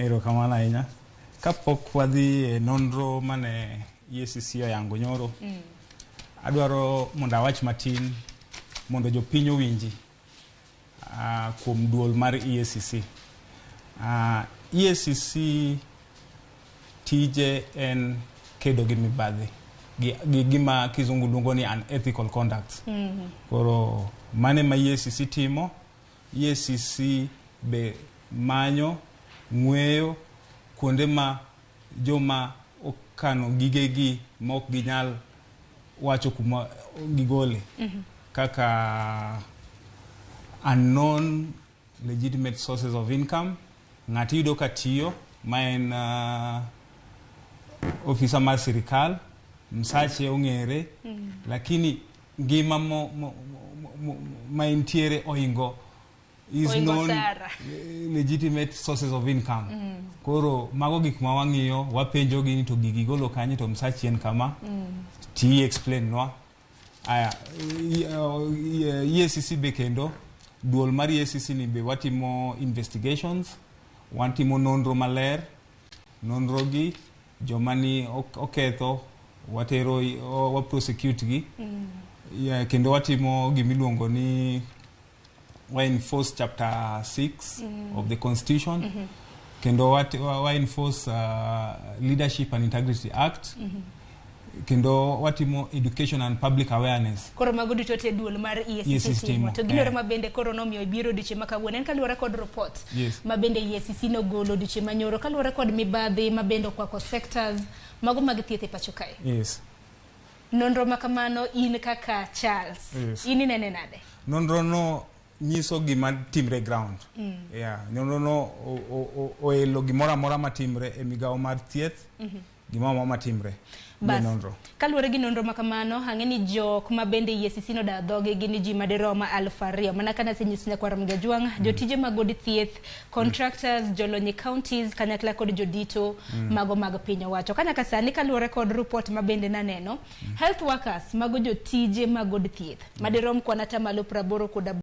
Erokamano ahinya. Kapok wadhi e nonro mane EACC oyango nyoro, adwaro mondo awach matin mondo jopiny owinji kuom duol mar EACC. EACC tije en kedo gi mibadhi gi gima kizungu luongo ni unethical conduct. Koro mane ma EACC timo. EACC be manyo ng'weyo kuonde ma joma okano gigegi ma ok ginyal wacho kuma gigole, kaka unknown legitimate sources of income. Ng'ato iyudo ka tiyo ma en ofisa mar sirikal, msache ong'ere, lakini ngima mo ma entiere oingo is Oingo known osara. Legitimate sources of income. Koro mago gik ma wang'iyo, wapenjo gi ni to gigi golo kanye, to msachi en kama, ti explain nwa. Aya, EACC be kendo duol mar EACC ni be watimo investigations, watimo nonro maler. Nonro gi joma ni oketho watero, wa prosecute gi. Yeah, kendo watimo gimiluongo ni wa enforce chapter 6 of the constitution, kendo wa enforce Leadership and Integrity Act, kendo watimo education and public awareness. Koro mago duto te duol mar EACC EACC timo. Timo, To ginoro eh. ma bende koro nomiyo ibiro odiochieng' ma kawuono en kaluwore kod report ma bende EACC nogolo odiochieng' manyoro kaluwore kod mibadhi ma bende okwako sectors mago mag thieth e pacho kae. Nonro ma kamano, in kaka Charles, in inene nade? Nonro no nyiso gima timre e ground. Yeah, nonro no oelo gimoro amora matimre e migawo mar thieth, gimoro amora matimre e Bas, nonro. Kaluwore gi nonro ma kamano, ang'e ni jok ma bende EACC nodayo dhogi gin ji madirom 2000. Mana ka nasenyiso nyakwar Mgajwang', jotije mag od thieth, contractors, jolony e counties, kanyakla kod jodito mago mag piny owacho. Ka nyaka sani, kaluwore kod report ma bende naneno, health workers, mago jotije mag od thieth, madirom kwan 80%.